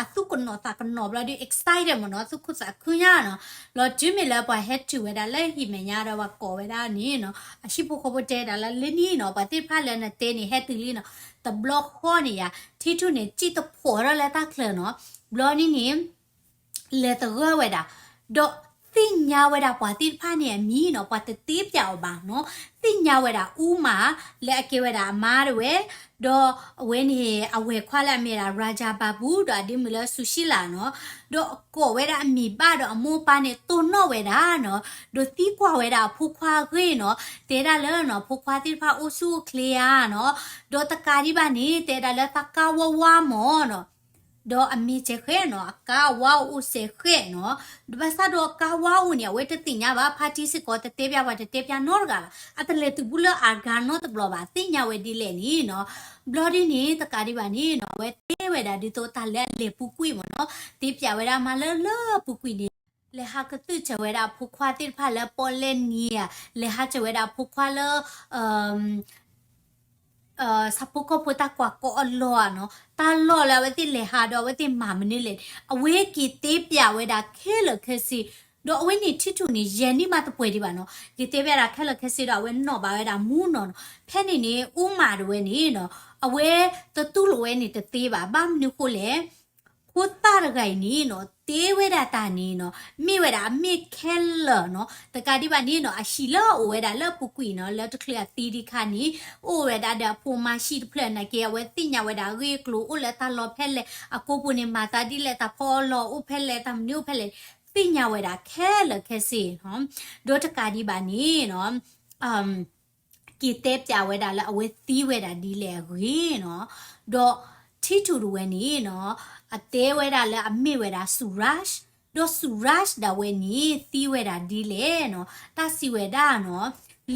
အသူၣ်ကနိးသးကနိးဘျီဒီး excited မ့ၢ်နီၤ, သူၣ်ခုသးခုညါနီၤ, လီၤတုၤမ့ၢ်လၢပှၤဟဲတုၤဝဲဒၣ်လၢဟံၣ်မဲာ်ညါဒီးပှၤကိးဝဲဒၣ်န့ၣ်နီၤ, အဟံၣ်ဖိဃီဖိတဲဒၣ်လၢလၢနံၤနီၤ ပှၤသ့ၣ်တဖၣ်လၢနတဲန့ၣ် ဟဲတုၤလံနီၤ, တဘျီဃီန့ၣ်ယၤ ထံထူၣ်န့ၣ် စံၣ်တဖိးထီၣ်လၢတၢ်ချၢနီၤ, ဘျီန့ၣ်န့ၣ် လဲၤသဂၢၢ်ဝဲဒၣ်, ဒီးသ့ၣ်ညါဝဲဒၣ်ပှၤသ့ၣ်တဖၣ်န့ၣ်အမံၤနီၤ, ပှၤတတဲပျးအီၤဘၣ်နီၤ, သ့ၣ်ညါဝဲဒၣ် Uma လၢအကဲဝဲဒၣ်အမါတဝဲ, ဒီးအဝဲန့ၣ် အဝဲၢ်ခွါလၢအမ့ၢ်ဒၣ် Raja Babu ဒီးအဒ့မုၣ်လၢ Sushila နီၤ, ဒီးကိးဝဲဒၣ်အမံၤဘၣ်ဒီးအမိၢ်အပၢ်န့ၣ် တိၢ်နီၣ်ဝဲဒၣ်နီၤ, ဒီးသံကွၢ်ဝဲဒၣ်အဖိခွါအဂ့ၢ်နီၤ, တဲဒၣ်လၢနီၤ ဖိခွါသ့ၣ်တဖၣ်အိၣ်ဆူၣ်အိၣ်ချ့ဧါနီၤ, ဒီးတကးဒံးဘၣ်န့ၣ် တဲဒၣ်လၢသးကါဝါဝါမ့ၢ်နီၤ ဒီးအမ့ၢ်စဲးဃဲနီၤ အကါအဝါအိၣ်စဲးဃဲနီၤ, ဒီးဘၣ်ဆၣ်ဒီးအကါဝါအိၣ်န့ၣ် အဝဲတသ့ၣ်ညါဘၣ် ဖါတံၢ်စ့ၢ်ကီး တတဲပျးပှၤ တတဲပျးနီတဂၤဘၣ် အတလဲၤတုၤဘူးလၢ Agra နီတဘျီဘၣ် သ့ၣ်ညါဝဲဒ်လဲၣ်န့ၣ်နီၤ, ဘျီဒ်န့ၣ် တကးဒံးဘၣ်န့ၣ်နီၤ အဝဲတဲဝဲဒၣ်ဒ်သိးတၢ်လၢအလဲၤပူၤကွံာ်မ့ၢ်နီၤ, တဲပျးဝဲဒၣ်မၤလၢလၢပူၤကွံာ်န့ၣ် လဲၤဟးကသုၣ်စၢၤဝဲဒၣ်အဖိခွါသ့ၣ်တဖၣ်လၢပီၣ်လဲၣ်နံၤဧါ, လဲၤဟးစၢၤဝဲဒၣ်အဖိခွါလၢ ဆၣ်ဖိကီၢ်ဖိတၢ်ကွၢ်ကီအလီၢ်ဧါနီၤ, တၢ်လီၢ်လၢအဝဲသ့ၣ်လဲၤဟးဒီးအဝဲသ့ၣ်မၤမနုၤလဲၣ်, အဝဲက့ၤတဲပျးဝဲဒၣ်ခဲလၢာ်ခဲဆ့, ဒီးအဝဲန့ၣ်ထံထူၣ်န့ၣ် ယဲၢ်နံၣ်မးတပှဲၤဒံးဘၣ်နီၤ, က့ၤတဲပျးဒၣ်ခဲလၢာ်ခဲဆ့ဒီးအဝဲနီၣ်ဘၣ်ဝဲဒၣ်မူနီၤနီၤ, ဖဲန့ၣ်န့ၣ် အူမၤတဝဲန့ၣ်နီၤ, အဝဲတတူၢ်လိာ်ဝဲန့ၣ်တသ့ဘၣ်, ဘၣ်မနုၤဃိလဲၣ် ဖိသၣ်တဂၤအံၤန့ၣ်နီၤ တဲဝဲဒၣ်တၢ်န့ၣ်နီၤ မ့ၢ်ဝဲဒၣ်အမ့ၢ်ခဲလၢာ်နီၤ, တကးဒံးဘၣ်န့ၣ်နီၤ အဟံၣ်လၢအအိၣ်ဝဲဒၣ်လၢအပူၤကွံာ်နီၤ လၢတချုးအသံဒံးခါန့ၣ် အိၣ်ဝဲဒၣ်ဒီးအဖိမါဟံၣ်တဖျၢၣ်နာ်က့ အဝဲသ့ၣ်ညါဝဲဒၣ်အဂ့ၢ်အကျိၤအိၣ်လၢတၢ်လီၢ်ဖဲလဲၣ် အကိာ်ပူၤန့ၣ် မၤသးဒ်လဲၣ် တၢ်ဖီအီၣ်လီၢ်အိၣ်ဖဲလဲၣ် တၢ်မနုၤအိၣ်ဖဲလဲၣ် သ့ၣ်ညါဝဲဒၣ်ခဲလၢာ်ခဲဆ့နီၤ, ဒီးတကးဒံးဘၣ်န့ၣ်နီၤ က့ၤတဲပျးဝဲဒၣ်လၢအဝဲသံဝဲဒၣ်ဒ်လဲၣ်အဂ့ၢ်နီၤ, ဒီးထံထူၣ်တဝဲန့ၣ်နီၤ အတဲဝဲဒၣ်လၢအမ့ၢ်ဝဲဒၣ် Suraj, ဒီး Suraj ဒၣ်ဝဲန့ၣ် သံဝဲဒၣ်ဒ်လဲၣ်နီၤ, တၢ်စံးဝဲဒၣ်နီၤ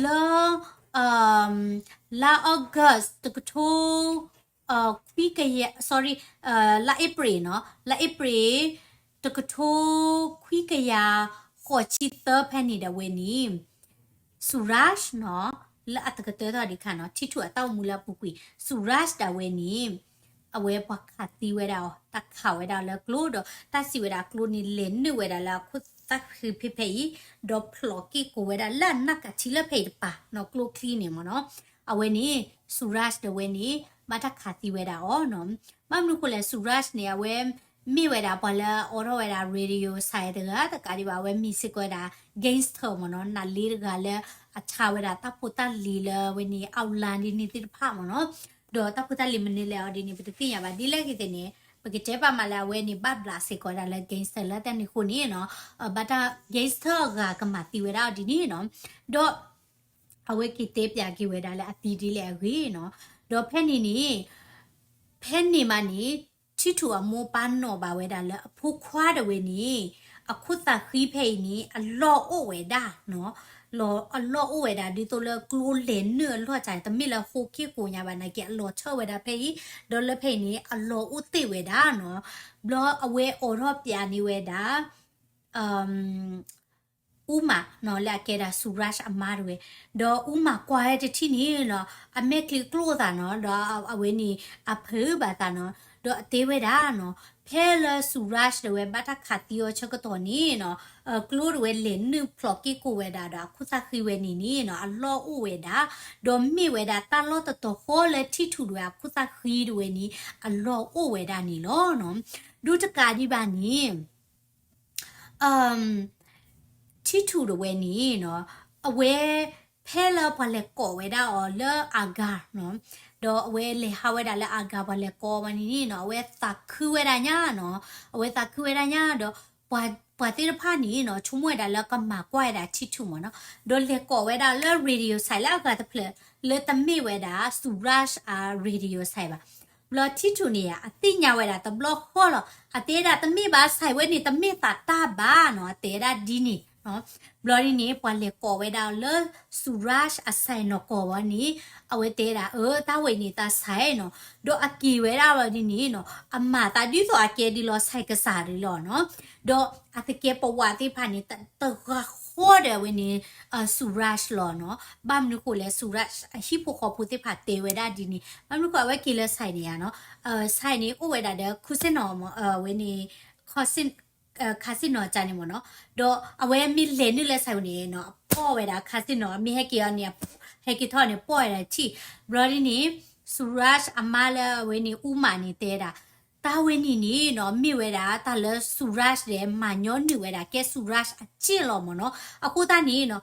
လၢ လါ August တကထိ ခွံကယၤ sorry လါ April နီၤ လါ April တကထိခွံကယၤဃိးဆံသၢဖဲန့ၣ်ဒၣ်ဝဲန့ၣ် Suraj နီၤ လၢအတကတၢၢ်ထီၣ်ဒံးခါနီၤ ထံထူၣ်အတၢ်အိၣ်မူလၢအပူၤကွံာ် Suraj ဒၣ်ဝဲန့ၣ် အဝဲပှၤခးသံဝဲဒၣ်အီၤ တၢ်ခးဝဲဒၣ်အီၤလၢကျိဒီး တၢ်စံးဝဲဒၣ်ကျိန့ၣ် လဲၤနုာ်ဝဲဒၣ်လၢအခိၣ်သၣ်ဃံဖဲဖဲအံၤ ဒီးဖျိးက့ၢ်ကိးဝဲဒၣ်လၢအနၢ်ကးထံလၢဖဲအံၤတပၤနီၤ ကျိချံန့ၣ်မ့ၢ်နီၤ အဝဲန့ၣ် Suraj ဒၣ်ဝဲန့ၣ် ဘၣ်တၢ်ခးသံဝဲဒၣ်အီၤနီၤ ဘၣ်မနုၤဃိလဲၣ် Suraj န့ၣ် အဝဲ မ့ၢ်ဝဲဒၣ်ပှၤလၢအအိးထီၣ်ဝဲဒၣ် radio site တဂၤ တကးဒံးဘၣ် အဝဲမ့ၢ်စ့ၢ်ကီးဝဲဒၣ် gangster မ့ၢ်နီၤ နးလ့တဂၤလၢ အဆါဝဲဒၣ်တၢ်ဖိတၢ်လံၤလၢအဝဲန့ၣ် outline ဒ်န့ၣ်သ့ၣ်တဖၣ်မ့ၢ်နီၤ ဒီးတၢ်ဖိတၢ်လံၤမနုၤလဲၣ်အီၤဒ်န့ၣ် ပတသ့ၣ်ညါဘၣ် ဒ်လဲၣ်ဂ့ၤသ့ၣ်န့ၣ် ပကတဲပာ်မးလၢအဝဲန့ၣ် ဘၣ်ဘျးစ့ၢ်ကီးဝဲဒၣ်လၢ gangster လၢတၢ်န့ၣ်အဃိန့ၣ်နီၤ ဘၣ်တၢ် gangster အဂၤကမၤသံဝဲဒၣ်အီၤဒ်န့ၣ်နီၤ ဒီး အဝဲက့ၤတဲပျးက့ၤဝဲဒၣ်လၢအသံဒ်လဲၣ်အဂ့ၢ်နီၤ ဒီးဖဲန့ၣ်န့ၣ် ဖဲန့ၣ်မးန့ၣ် ထံထူၣ်အမိၢ်ပၢ်နီၣ်ဘၣ်ဝဲဒၣ်လၢအဖိခွါဒၣ်ဝဲန့ၣ် အခိၣ်သၣ်ဃံဖဲအံၤန့ၣ် အလီၢ်အိၣ်ဝဲဒၣ်နီၤ အလီၢ်အိၣ်ဝဲဒၣ်ဒ်သိးလၢကျိလဲၤနုာ်အလီၢ်တၢ် တမ့ၢ်လၢဃိာ်က့ၢ်ကိးညါဘၣ်နာ်က့ အလီၤထၢၣ်ဝဲဒၣ်ဖဲအံၤ ဒီးလၢဖဲအံၤန့ၣ် အလီၢ်အိၣ်သ့ၣ်ဝဲဒၣ်နီၤ ဘျီအဝဲအိးထီၣ်ပျးန့ၢ်ဝဲဒၣ် အူမၤနီၤ လၢအကဲဒၣ် Suraj အမါတဝဲ, ဒီးအူမၤကွၢ်ဝဲတထံၣ်န့ၣ်နီၤ အမဲာ်ချံကျိၣ်သးနီၤ ဒီးအဝဲန့ၣ် အဖုးဘၣ်သးနီၤ ဒီးအတဲဝဲဒၣ်နီၤ ဖဲလၢ Suraj တဝဲဘၣ်တၢ်ခးသံအီၤဆၢကတီၢ်န့ၣ်နီၤ ကျိတဝဲလဲၤနုာ်ဖျိးက့ၢ်ကိးဝဲဒၣ်ဒီး အခိၣ်သၣ်ဃံဝဲန့ၣ်န့ၣ်နီၤ အလီၢ်အိၣ်ဝဲဒၣ်, ဒီးမ့ၢ်ဝဲဒၣ်တၢ်လီၢ်တတီၤဃီလၢထံထူၣ်တဝဲအခိၣ်သၣ်ဃံတဝဲန့ၣ် အလီၢ်အိၣ်ဝဲဒၣ်န့ၣ်လီၤနီၤ. ဒိတကးဒံးဘၣ်န့ၣ် ထံထူၣ်တဝဲန့ၣ်နီၤ အဝဲ ဖဲလၢပှၤလဲၤကိးဝဲဒၣ်အီၤလၢ Aga နီၤ, ဒီးအဝဲလဲၤဟးဝဲဒၣ်လၢ Aga ပှၤလဲၤကိးဝဲန့ၣ်နီၤ အဝဲသးခုဝဲဒၣ်ညါနီၤ, အဝဲသးခုဝဲဒၣ်ညါဒီး ပှၤသ့ၣ်တဖၣ်န့ၣ်နီၤ ဆိကမိၣ်ဝဲဒၣ်လၢကမၤကွၢ်ဝဲဒၣ်ထံထူၣ်မ့ၢ်နီၤ, ဒီးလဲၤကိးဝဲဒၣ်လၢ radio site လၢအဂၤတဖျၢၣ် လၢတမ့ၢ်ဝဲဒၣ် Suraj အ radio site ဘၣ်. ဘျီထံထူၣ်န့ၣ် အသ့ၣ်ညါဝဲဒၣ်တဘျီဃီလီၤ. အတဲဒၣ်တမ့ၢ်ဘၣ် site ဝဲန့ၣ်တမ့ၢ်သးတၢ်ဘၣ်နီၤ, အတဲဒၣ်ဒ်န့ၣ်နီၤ. ဘျီဒ်န့ၣ် ပှၤလဲၤကိးဝဲဒၣ်လၢ Suraj အ site နီၤ ကိးဝဲန့ၣ် အဝဲတဲဒၣ် အၢ တၢ်ဝဲန့ၣ်သး site နီၤ, ဒီးအက့ၤဝဲဒၣ်လီၤဒ်န့ၣ်နီၤ, အမၤသးဒ်သိးအကဲဒ်လီၤ site ကစၢ်ဒ်လီၤနီၤ. ဒီးအသကဲးပဝးသ့ၣ်တဖၣ်န့ၣ် တဂၤဃီဒီးအဝဲန့ၣ် Suraj လီၤနီၤ. ဘၣ်မနုၤဃိလဲၣ် Suraj အဟံၣ်ဖိဃီဖိသ့ၣ်တဖၣ်တဲဝဲဒၣ်ဒ်န့ၣ်, ဘၣ်မနုၤဃိအဝဲက့ၤလၢ site န့ၣ်ဧါနီၤ, site န့ၣ်အိၣ်ဝဲဒၣ်ဒီး casino မ့ၢ် အဝဲန့ၣ် casino ကန့ၣ်မ့ၢ်နီၤ, ဒီးအဝဲမ့ၢ်လဲၤနုာ်လၢ site န့ၣ်နီၤ အပိာ်ဝဲဒၣ် casino မ့ၢ်ဟဲက့ၤအီၤန့ၣ် ဟဲက့ၤထီၣ်န့ၣ် ပိာ်ဝဲဒၣ်ထံၣ်. ဘျီဒ်န့ၣ် Suraj အမါလၢအဝဲန့ၣ် အူမၤန့ၣ်တဲဒၣ် တၢ်ဝဲန့ၣ်န့ၣ်နီၤ မ့ၢ်ဝဲဒၣ်တၢ်လၢ Suraj ဒီးမၤညီနုၢ်ဝဲဒၣ်ကဲ Suraj အစ့ၣ်လီၤမ့ၢ်နီၤ. အဃိသတးန့ၣ်နီၤ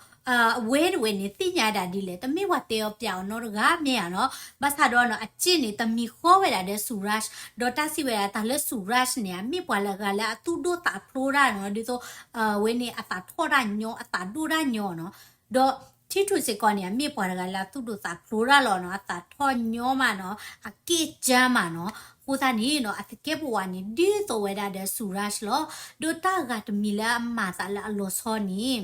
အဝဲတဝဲန့ၣ် သ့ၣ်ညါဒၣ်ဒ်လဲၣ်, တမ့ၢ်ပှၤတဲအီၤပျးအီၤနီတဂၤမ့ၢ်ဧါနီၤ. ဘၣ်ဆၣ်ဒီးနီၤ အစ့ၣ်န့ၣ် တမံၤဃီဝဲဒၣ်ဒီး Suraj, ဒီးတၢ်စံးဝဲဒၣ်တၢ်လၢ Suraj န့ၣ် မ့ၢ်ပှၤလၢအဂၤလၢအသူၣ်ဒိၣ်သးဖျိးတၢ်နီၤ, ဒ်သိး အဝဲန့ၣ် အသးထီၣ်တၢ်ညီ အသးဒိၣ်တၢ်ညီနီၤ. ဒီးထံထူၣ်စ့ၢ်ကီးန့ၣ် အမ့ၢ်ပှၤတဂၤလၢအသူၣ်ဒိၣ်သးဖျိးတၢ်လီၤနီၤ, အသးထီၣ်ညီမးနီၤ, အက့ၢ်ကၢမးနီၤ. အဃိသတးန့ၣ်နီၤ အသကဲးပဝးန့ၣ် ဒ်သိးဝဲဒၣ်ဒီး Suraj လီၤ. ဒီးတၢ်ဂၤတမံၤလၢအမၤသးလၢအလီၤဆီန့ၣ်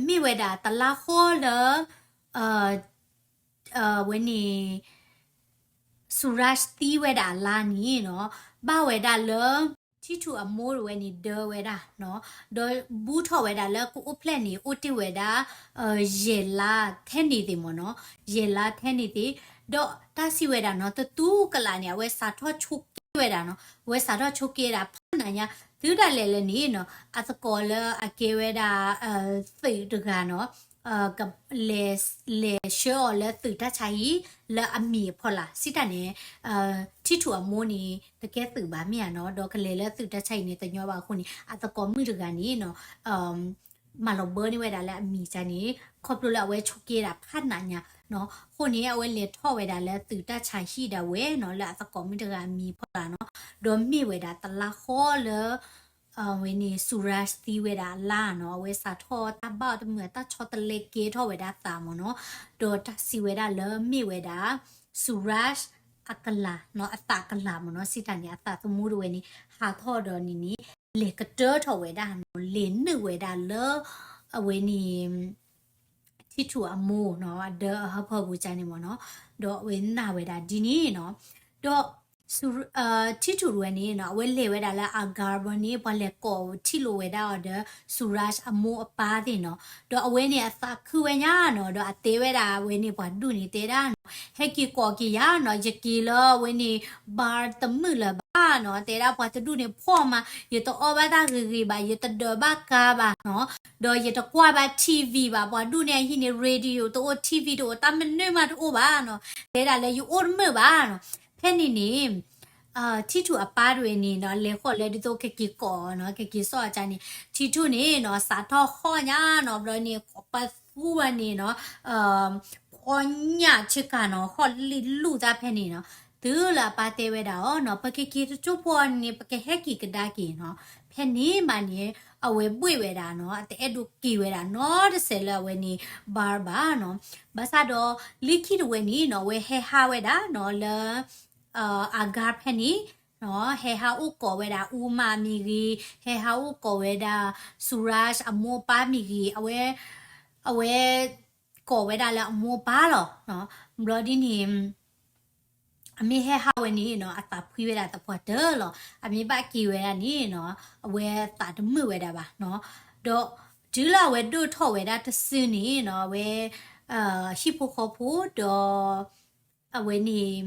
မ့ၢ်ဝဲဒၣ်တလါဃီလၢ ဝဲန့ၣ် Suraj သံဝဲဒၣ်အလါန့ၣ်နီၤ, ဘၣ်ဝဲဒၣ်လၢ ထံထူၣ်အမိၢ်တဝဲန့ၣ်ဒၢဝဲဒၣ်နီၤ, ဒီးဘူးထီၣ်ဝဲဒၣ်လၢကအိၣ်ဖျဲၣ်န့ၣ် အိၣ်တ့ၢ်ဝဲဒၣ် ယဲၢ်လါထဲန့ၣ်သ့ၣ်မ့ၢ်နီၤ, ယဲၢ်လါထဲန့ၣ်သ့ၣ်, ဒီးတၢ်စံးဝဲဒၣ်နီၤ တတူၢ်ကလာ်န့ၣ် အဝဲစးထီၣ်ဆိးက့ဝဲဒၣ်နီၤ, အဝဲစးထီၣ်ဆိးက့ဒၣ်ဖးနးညါ, တုၤဒၣ်လဲာ်လၢန့ၣ်နီၤ အသကိးလၢအကဲဝဲဒၣ် သုးတဂၤနီၤ လဲၤ လဲၤဆှၢအီၤလၢသုးတၢ်ဆါဟံၣ် လၢအမံၤအဖီလာ် စံးတၢ်န့ၣ် ထံထူၣ်အမိၢ်န့ၣ် တကဲသုးဘၣ်မ့ၢ်ဧါနီၤ, ဒီးကလဲၤလၢသုးတၢ်ဆါဟံၣ်န့ၣ် တညီဘၣ်အဃိန့ၣ် အသကိးမုၣ်တဂၤန့ၣ်နီၤ မၤလီၤဘၢန့ၢ်ဝဲဒၣ်လၢအမံၤကါန့ၣ် ခီဖျိလၢအဝဲဆိးက့ဒၣ်ဖးနးညါနီၤ, အဃိန့ၣ် အဝဲလဲၤထီၣ်ဝဲဒၣ်လၢသုးတၢ်ဆါဟံၣ်ဒၣ်ဝဲနီၤ လၢအသကိးမုၣ်တဂၤအမံၤဖီလာ်နီၤ, ဒီးမ့ၢ်ဝဲဒၣ်တလါဃီလၢ အဝဲန့ၣ် Suraj သံဝဲဒၣ်အလါနီၤ, အဝဲစးထီၣ်တၢ်ဘၣ်အီၤတမုာ် တၢ်ဆီတလဲကဲထီၣ်ဝဲဒၣ်သးမ့ၢ်နီၤ, ဒီးတၢ်စံးဝဲဒၣ်လၢမ့ၢ်ဝဲဒၣ် Suraj အကလၤနီၤ, အသးကလၤမ့ၢ်နီၤ, စံးတၢ်န့ၣ် အသးသမူတဝဲန့ၣ် ဟးထီၣ်ဒီးန့ၣ်န့ၣ် လဲၤကတၢၢ်ထီၣ်ဝဲဒၣ်နီၤ, လဲၤနုာ်ဝဲဒၣ်လၢ အဝဲန့ၣ် ထံထူၣ်အမိၢ်နီၤ အဒၢအဟၢဖၢပူၤကါန့ၣ်မ့ၢ်နီၤ, ဒီးအဝဲနာ်ဝဲဒၣ်ဒ်န့ၣ်နီၤ, ဒီး ထံထူၣ်တဝဲန့ၣ်နီၤ အဝဲလဲၤဝဲဒၣ်လၢ Agra ဘီန့ၣ် ပှၤလဲၤကိးထံၣ်လိာ်ဝဲဒၣ်အီၤဒီး Suraj အမိၢ်အပၢ်သ့ၣ်နီၤ, ဒီးအဝဲန့ၣ်အသးခုဝဲညါနီၤ, ဒီးအတဲဝဲဒၣ်အဝဲန့ၣ်ပှၤဒူၣ်န့ၣ် တဲဒၣ်နီၤ ဟဲက့ၤကိးက့ၤယၤနီၤ, ယက့ၤလၢအဝဲန့ၣ် bar တမုာ်လၢၤဘၣ်နီၤ, တဲဒၣ်ပှၤတဒူၣ်န့ၣ်ဖှီၣ်မး, ယတအီၣ်ဘၣ်တၢ်ဂ့ၤဂ့ၤဘၣ်, ယတဒၢးဘၣ်ကါဘၣ်နီၤ, ဒီးယတကွၢ်ဘၣ် ထံၣ်ဝံၣ် ဘၣ်, ပှၤဒူၣ်န့ၣ်အဟံၣ်န့ၣ် radio တအိၣ်, ထံၣ်ဝံၣ် တအိၣ်, တၢ်မနုၤမးတအိၣ်ဘၣ်နီၤ, တဲဒၣ်လၢယအိၣ်တမုာ်ဘၣ်နီၤ, ဖဲန့ၣ်န့ၣ် ထံထူၣ်အပၢ်တဝဲန့ၣ်နီၤ လဲၤဃီၤလၢဒ်သိးကက့ၤကိးနီၤ, ကက့ၤစိာ်အီၤကါန့ၣ် ထံထူၣ်န့ၣ်နီၤ စးထီၣ်ဃီၣ်ညါနီၤ, ဘျီန့ၣ် ပသူဝဲန့ၣ်နီၤ ဖှီၣ်ညၣ်ဆ့ကၤနီၤ, ဃီၣ်လံလူၢ်သးဖဲန့ၣ်နီၤ, တုၤလၢအပၢ်တဲဝဲဒၣ်အီၤနီၤ ပကက့ၤတကၠိဖိန့ၣ် ပကဟဲက့ၤကဒါက့ၤနီၤ, ဖဲန့ၣ်မးန့ၣ် အဝဲဘှ့ၣ်ဝဲဒၣ်နီၤ, အတအဲၣ်ဒိးက့ၤဝဲဒၣ်နီတစဲးလၢအဝဲန့ၣ် bar ဘၣ်နီၤ, ဘၣ်ဆၣ်ဒီး လၢခံတဝဲန့ၣ်နီၤ အဝဲဟဲဟးဝဲဒၣ်နီၤ လၢ Agra ဖဲန့ၣ်နီၤ, ဟဲဟးအိၣ်ကိးဝဲဒၣ် အူမါမ့ၢ်ဂ့ၤ, ဟဲဟးအိၣ်ကိးဝဲဒၣ် Suraj အမိၢ်အပၢ်မ့ၢ်ဂ့ၤ, အဝဲ အဝဲ ကိးဝဲဒၣ်လၢအမိၢ်အပၢ်လီၤ, ဘျီဒ်န့ၣ် အမ့ၢ်ဟဲဟးဝဲန့ၣ်နီၤ အသးဖှံဝဲဒၣ်သပှၢ်တၢၢ်လီၤ, အမ့ၢ်ဘၣ်က့ၤဝဲဒၣ်န့ၣ်နီၤ အဝဲသးတမုာ်ဝဲဒၣ်ဘၣ်နီၤ, ဒီးတုၤလၢအဝဲဒိၣ်ထီၣ်ဝဲဒၣ်တစုန့ၣ်နီၤ အဝဲ ဟံၣ်ဖိဃီဖိဒီး အဝဲန့ၣ်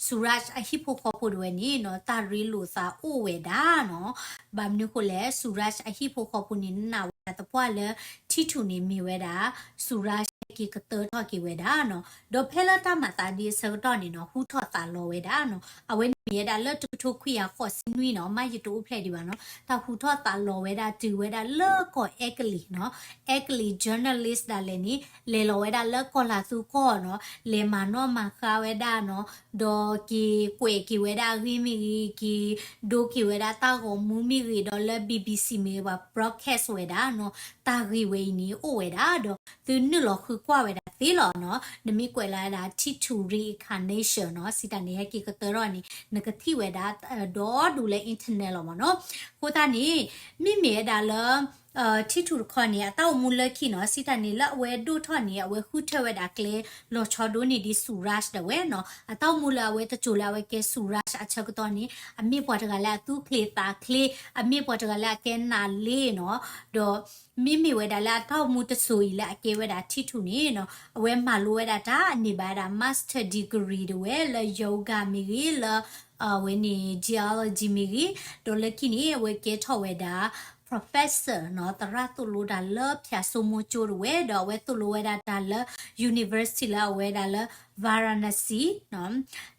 Suraj အဟံၣ်ဖိဃီဖိတဝဲန့ၣ်နီၤ တၢ်ရ့လိာ်သးအိၣ်ဝဲဒၣ်နီၤ, ဘၣ်မနုၤဃိလဲၣ် Suraj အဟံၣ်ဖိဃီဖိန့ၣ် နာ်ဝဲဒၣ်သပှၢ်လၢ ထံထူၣ်န့ၣ်မ့ၢ်ဝဲဒၣ် Suraj ဟဲက့ၤကတၢၢ်ထီၣ်က့ၤဝဲဒၣ်နီၤ, ဒီးဖဲလၢတၢ်မၤသးဒ်အဆၢကတီၢ်န့ၣ်နီၤ ဟူထီၣ်သးလီၤဝဲဒၣ်နီၤ, အဝဲန့ၣ်မ့ၢ်ဝဲဒၣ်လၢတကထိခွံကယၤဃိးဆံနွံနီၤ, မ့ၢ်ယတအိၣ်ဖျဲၣ်ဒံးဘၣ်နီၤ, တၢ်ဟူထီၣ်သးလီၤဝဲဒၣ်တုၤဝဲဒၣ်လၢကီၢ်အဲကလံးနီၤ, အဲကလံး journalist ဒၣ်လဲာ်န့ၣ် လဲၤလီၤဝဲဒၣ်လၢကီၢ်လၤသူကီၢ်နီၤ, လဲၤမၤနီၣ်မၤဃါဝဲဒၣ်နီၤ, ဒီးက့ၤကွဲးက့ၤဝဲဒၣ်အဂ့ၢ်မ့ၢ်ဂ့ၤ, က့ၤဒိက့ၤဝဲဒၣ်တၢ်ဂီၤမူမ့ၢ်ဂ့ၤ, ဒီးလၢ BBC မ့ၢ်ဂ့ၤ ပှၤ broadcast ဝဲဒၣ်နီၤ, တၢ်ဂ့ၢ်ဝဲအံၤန့ၣ် အိၣ်ဝဲဒၣ်ဒီး သုနုာ်လီၤဃုကွၢ်ဝဲဒၣ်သ့လီၤနီၤ, နမ့ၢ်ကွဲးလီၤဝဲဒၣ် ထံထူၣ် reincarnation နီၤ, စံးတၢ်န့ၣ် ဟဲက့ၤကတၢၢ်ထီၣ်န့ၣ် နကထံၣ်ဝဲဒၣ် ဒီဒူၣ်လၢ internet လီၤမ့ၢ်နီၤ, အဃိသတးန့ၣ် မ့မ့ၢ်ဝဲဒၣ်လၢ ထံထူၣ်တခီန့ၣ် အတၢ်အိၣ်မူလၢခံနီၤ, စံးတၢ်န့ၣ် လၢအဝဲဒိၣ်ထီၣ်န့ၣ် အဝဲဃုထၢဝဲဒၣ်ကျဲလီၤဆီဒိၣ်န့ၢ်ဒ် Suraj ဒၣ်ဝဲနီၤ, အတၢ်အိၣ်မူလၢအဝဲတစိၤလၢအဝဲကဲ Suraj အဆၢကတီၢ်န့ၣ် အမ့ၢ်ပှၤတဂၤလၢအသူၣ်ချ့သးချ့, အမ့ၢ်ပှၤတဂၤလၢအကဲနးလ့နီၤ, ဒီး မ့မ့ၢ်ဝဲဒၣ်လၢအတၢ်အိၣ်မူတစိၤအံၤလၢအကဲဝဲဒၣ်ထံထူၣ်န့ၣ်နီၤ, အဝဲမၤလိဝဲဒၣ်တၢ်န့ၢ်ဘၣ်ဝဲဒၣ် master degree တဝဲလၢ yoga မ့ၢ်ဂ့ၤ, လၢ အဝဲန့ၣ် geology မ့ၢ်ဂ့ၤ, ဒီးလၢခံန့ၣ် အဝဲကဲထီၣ်ဝဲဒၣ် professor နီၤ, သရၣ်သိၣ်လိတၢ်လၢဖၠၣ်စိမိၤကၠိတဝဲ, ဒီးအဝဲသိၣ်လိဝဲဒၣ်တၢ်လၢ university လၢအဝဲဒၣ်လၢ Varanasi နီၤ,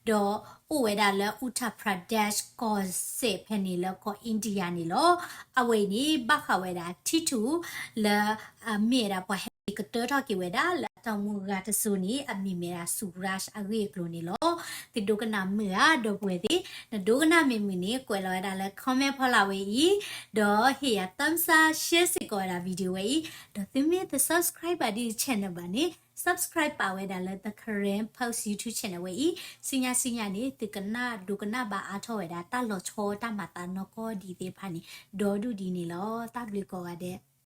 ဒီးအိၣ်ဝဲဒၣ်လၢ Uttar Pradesh ကီၢ်စဲၣ်ဖဲန့ၣ်လၢကီၢ် India န့ၣ်လီၤ. အဝဲအံၤန့ၣ် ဘၣ်ဃးဝဲဒၣ်ထံထူၣ်လၢ အမ့ၢ်ဝဲဒၣ်ပှၤဟဲက့ၤကတၢၢ်ထီၣ်က့ၤဝဲဒၣ်လၢအတၢ်အိၣ်မူအဂၤတစိၤန့ၣ် အမံၤမ့ၢ်ဝဲဒၣ် Suraj အဂ့ၢ်အကျိၤန့ၣ်လီၤ. သုဒိကနၣ်မုာ်ဧါ ဒီပုၢ်ဝဲၢ်သ့ၣ်, နဒိကနၣ်မ့ၢ်မုာ်န့ၣ် ကွဲးလီၤဝဲဒၣ်လၢ comment ဖီလာ်ဝဲအံၤ, ဒီးဟ့ၣ်ယၤ thumbs up, share စ့ၢ်ကီးဝဲဒၣ် video ဝဲအံၤ, ဒီးသုမ့ၢ်တ subscribe ဘၣ်ဒ် channel ဘၣ်န့ၣ် subscribe ပာ်ဝဲဒၣ်လၢ The Karen Post YouTube channel ဝဲအံၤ, ဆူညါဆူညါန့ၣ် သုကနၣ်ဒိကနၣ်ဘၣ်အါထီၣ်ဝဲဒၣ်တၢ်လီၤဆီတၢ်မၤသးနီၢ်ကီၢ်ဒံးသ့ၣ်တဖၣ်န့ၣ် ဒီဒူၣ်ဒ်န့ၣ်လီၤ. တၢ်ဘျုးကိးဂၤဒဲး.